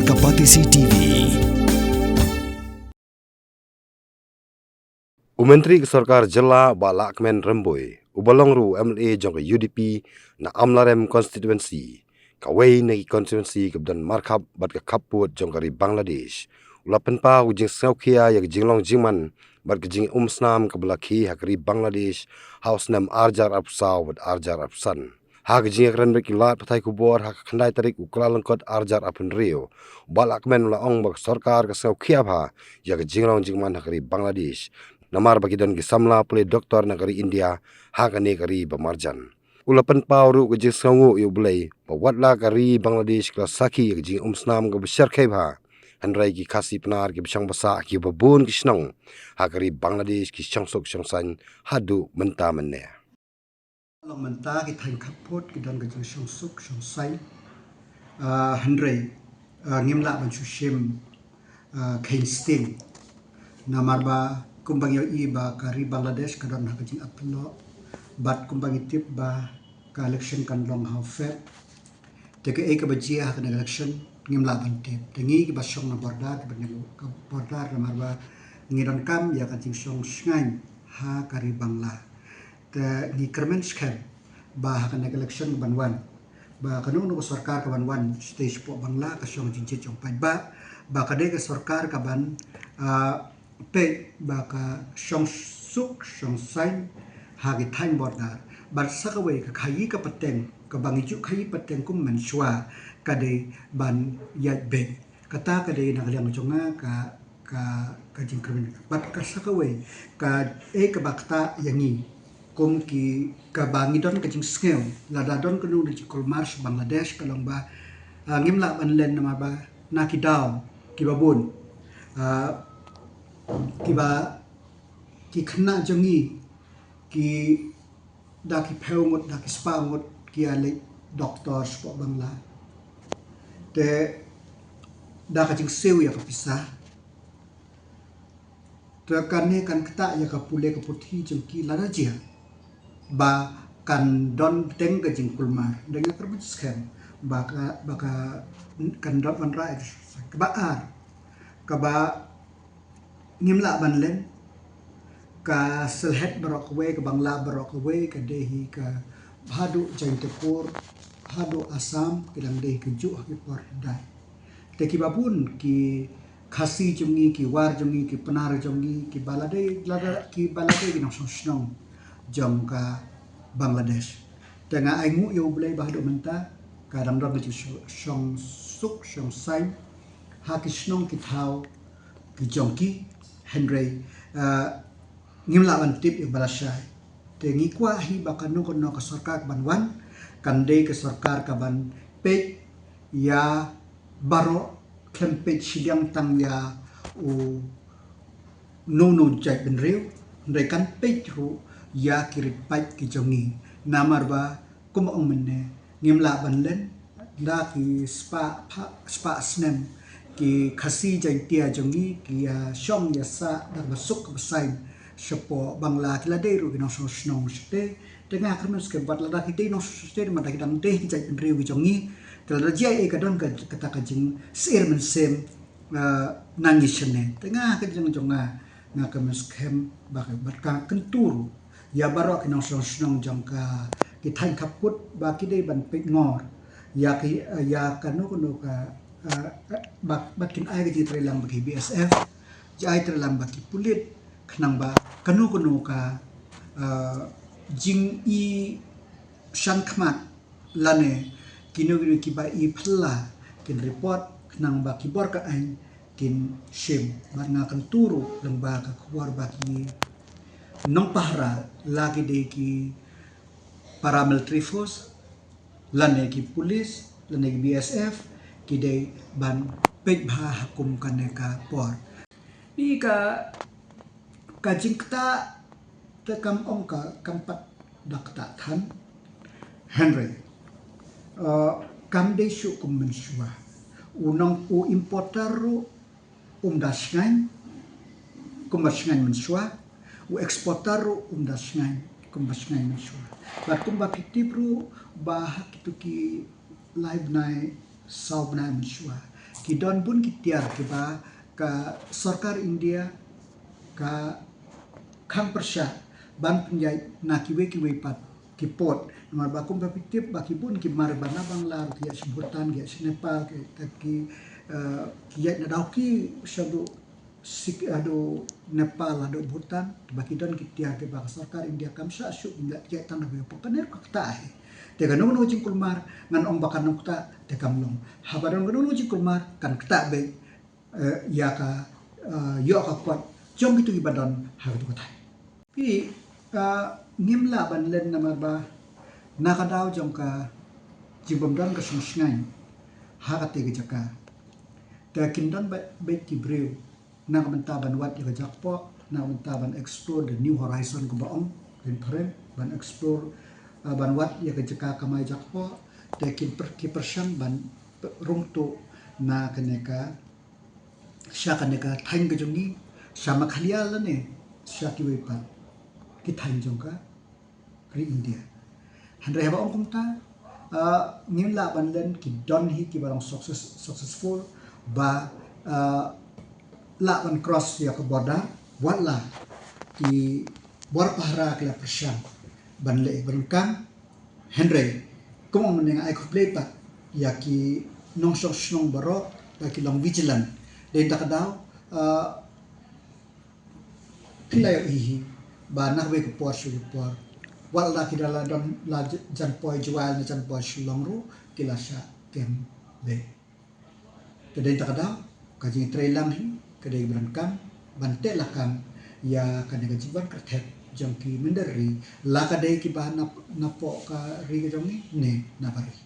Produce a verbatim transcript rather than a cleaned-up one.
Kapatisi T V. U Myntri ka Sorkar Jylla, Bah Lahkmen Rymbui, uba long ruh u M L A jong ka U D P na Amlarem Constituency, kawei na ki constituency kaba don markhap bad ka khappud jong ka ri Bangladesh, u la pynpaw ka jingsngewkhia ïa ka jinglong jingman bad ka jingumsnam kaba la khie ha ka ri Bangladesh ha u snem ar hajar arphew saw bad ar hajar arphew san. Ha ka jingïakren bad ki lad pathai khubor ha ka khyndai tarik u Kyllalyngkot ar hajar arphew hynriew, u Bah Lahkmen u la ong ba ka sorkar ka sngewkhia bha ïa ka jinglong jingman ha ka ri Bangladesh, namar ba ki don ki samla pule doktor na ka ri India ha kane ka ri ba marjan. U la pynpaw ruh ka jingsngewnguh ïa U Blei ba wat la ka ri Bangladesh ka la sakhi ïa ka jingumsnam kaba shyrkhei bha, hynrei ki Khasi Pnar kiba shong ba sah ha kiba bun ki shnong ha ka ri Bangladesh ki shong suk shong saiñ haduh mynta mynne. Long mynta ki thaiñ khappud ki don ka jingshong suk shong saiñ. Ah, hynrei, ah, ngim lah ban shu shim, ah, kheiñ sting. Namar ba kumba ngi ïohi ba ka ri Bangladesh ka don ha ka jingap pynlong. Bad kumba ngi tip ba ka election kan long ha u Feb. Te kaei kaba jia ha kane ka election ngim lah ban tip. Te ngi kiba shong na border, kiba ngi ka border, namar ba ngi donkam ïa ka jingshong shngaiñ ha ka ri Bangla. Te ngi kyrmen skhem ba ha kane ka election kaban wan, ba kano kano ka sorkar kaban wan, shatei shapoh Bangla, ka shong jingjit jong paidbah, ba ka dei ka sorkar kaban, ah, peit ba ka shong suk shong saiñ ha ki thaiñ border. Bad sa kawei ka khaïi ka pateng, kaba ngi ju khaïi pateng kum mynshuwa, ka dei ban ïaid beit. Kata ka dei na ka liang jong nga ka, ka, ka jingkyrmen. Bad ka sa kawei, kaei kaba ktah ïa ngi kum ki, kaba ngi don ka jingsngew, lada don kano kano ka jingkulmar sha Bangladesh, ka long ba, ah, ngim lah ban len namar ba na ki daw kiba bun, ah, kiba, ki khynnah jong ngi ki da ki phew ngut, da ki spah ngut ki ïa leit doktor shapoh Bangla. Te da ka jingsiew ïa ka pisa. Te kane kan ktah ïa ka pule ka puthi jong ki lada jia ba kan don teng ka jingkulmar. Dang ïa kyrmen skhem ba ka, ba ka kan don wanrah ïa ka. Kaba ar, kaba ngim lah ban len, ka Sylhet baroh kawei, ka Bangla baroh kawei, ka dei hi ka haduh Jaintiakur, haduh Assam, ki dang dei hi kajuh ha ki por dai. Te kiba bun ki Khasi jong ngi, ki War jong ngi, ki Pnar jong ngi, kiba la dei, la dei, kiba la dei ki nongshong shnong jong ka Bangladesh. Te nga ainguh ïa U Blei ba haduh mynta ka dang don ka jingshong suk shong saiñ ha ki shnong ki thaw ki jong ki, hynrei, ah, ngim lah ban tip ïa ba lashai. Te ngi kwah hi ba kano kano ka sorkar kaban wan, kan dei ka sorkar kaban peit ïa baroh, khlem peit shiliang tang ïa u no no jait bynriew, hynrei kan peit ruh ïa ki ri paid ki jong ngi. Namar ba kumba ong mynne, ngim lah ban len, da ki spah pha-, spah snem ki Khasi Jaintia jong ngi ki ïa shong ïa sah da kaba suk kaba saiñ shapoh Bangla, ki la dei ruh ki nongshong shnong shatei. Te nga kyrmen skhem, wat lada ki dei nongshong shnong shatei, namar da ki dang dei ki jait bynriew ki jong ngi. Te lada jia ei ka don ka, kata ka jingsyier mynsiem, ah, na ngi shane. Te nga ka jong jong nga, nga kyrmen skhem ba ka, bad ka kyntu ruh ïa baroh ki nongshong shnong jong ka, ki thaiñ khappud, ba ki dei ban peit ngor ïa ki, ïa kano kano ka, ah, ba, ba kin ai ka jingtreilang bad ki B S F, jingtreilang bad ki pulit, khnang ba kano kano ka, ah, jingi shan khmat lane kino kino kiba i phylla kin report, khnang ba ki bor ka aiñ kin shim. Bad nga kyntu ruh lyngba ka khubor ba ki nongpahara, la ki dei ki paramilitary force, lane ki police, lane ki B S F, ki dei ban peit bha ha kum kane ka por. Ïa ka, ka jingktah te kam ong ka, kam pat da ktah than. Hynrei, eh, kam dei shuh kum mynshuwa. U nong, u importer ruh um da shngaiñ kumba shngaiñ mynshuwa, u exporter ruh um da shngaiñ kumba shngaiñ mynshuwa. Bad kumba phi tip ruh ba ha kito ki lai bnai, saw bnai mynshuwa, Ki don bun ki tiar kiba ka sorkar India ka khang pyrshah ban pynïaid na kiwei kiwei pat ki port. Namar ba kumba phi tip ba ki bun ki mar ba na Bangla ruh ki ïaid sha Bhutan, ki ïaid sha Nepal, ki, ki, eh, ki ïaid na Dawki shaduh Sik, haduh Nepal, haduh Bhutan, ba ki don ki tiar kiba ka sorkar India kam shah shuh ban ïaid tang na kiwei pat. Kane ruh ka ktah hi. Te kano kano ka jingkulmar, ngan ong ba kan ym ktah, te kam long. Haba don kano kano ka jingkulmar kan ktah beit, eh, ïa ka, eh, ïoh ka kot jong kito kiba don ha kato ka thaiñ. Phi, ah, ngim lah ban len namar ba na ka daw jong ka jingbym don ka shongshngaiñ ha kata ka jaka, te kin don beit, beit ki briew na ka bynta ban wad ïa ka jaka kpoh, na ka bynta ban explore the new horizon kaba ong, kin pyrem ban explore, ah, ban wad ïa ka jaka kamai jaka kpoh, te kin pyr-, ki pyrshang ban rung tuh na kane ka sha kane ka thaiñ ka jong ngi, sha Meghalaya lane sha kiwei pat ki thaiñ jong ka ri India. Hynrei haba ong kumta, ah, ngim lah ban len, ki don hi kiba long success, successful ba, ah, lah ban cross ïa ka border, wat la ki bor pahara ki la pyrshang ban leh ban kam. Hynrei kum ong mynne nga ai khublei pat ïa ki nongshong shnong baroh ba ki long vigilant. Dei na kata ka daw, ah, phi la ïohi hi ba na kawei ka por sha kawei ka por, wat la ki da la don la j-, jan poi Jowai ne jan poi Shillong ruh ki la shah kem beit. Te dei na kata ka daw ka jingtreilang hi ka dei ban kam, ban teh lakam ïa kane ka jingwan kyrthep jong ki mynder ri, la ka dei kiba na, napoh ka ri ka jong ngi ne na barit.